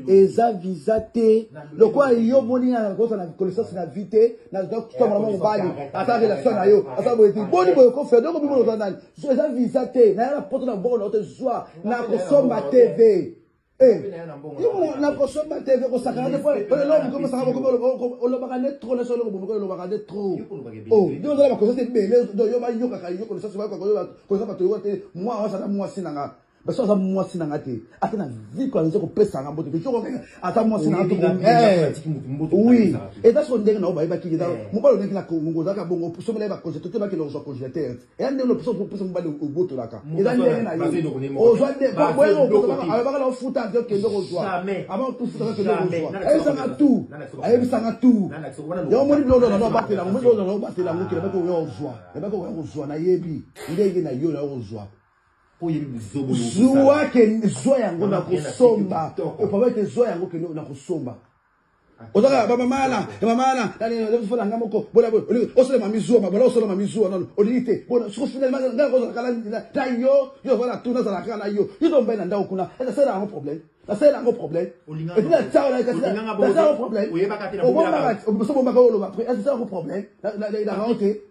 Eza visa te. Lokola yo moni nga nakozala na connaissance na vie te, nazotambola na mobali ata relation na yo ata boye te, boni boye kofela donc bimona oza nani. Eza visa te, naya na poto na mbongo na yo te, zwa nakosomba TV. Nakosomba TV, kosakana te po eloko mokomi osaka mokomi olobaka nde trop, nyonso eloko mokomi olobaka nde trop. Yo ozala baconnaissance ebele, yo bayokaka yo connaissance, bayokaka yo connaissance, bato yoka te. Mwa aza mwasi na nga, baso aza mwasi na nga te, ata na vie ko aza kopesa nga mbote te, soko ata mwasi na nga. Oui, eza soko ndenge na yo bayebaki mobali ondenge na Kongo ozalaka bongo, somela ye bacongélateur te, bakende kozwa congélateur. Eya ndenge opesa mobali obotolaka, eza ndenge na yo ozwa nde alobaka na ofuta te, okende kozwa avant ofuta, okende kozwa. Ayebisanga tout, ayebisanga tout. Yango moni biloko na obatela yango, moni biloko na obatela yango, kende baki oya kozwa, ebaki oya kozwa. Nayebi ndenge na yo na kozwa. Zwa ke zwa yango na kosomba, papa ete zwa yango, kende na kosomba. Ozaka bamama na mama na fona nga moko bola boye, osalema mizuwa bola, osalema mizuwa nano olingi te. Soko finalement nga kozala kala na yo, yo ozala tu, nazala kaka na yo, yo tombai na ndako kuna, nasala yango problème, nasala yango problème, et puis na kasi nasala yango problème. Obombaka, obombaka, oloba après, nasala yango problème na yango te.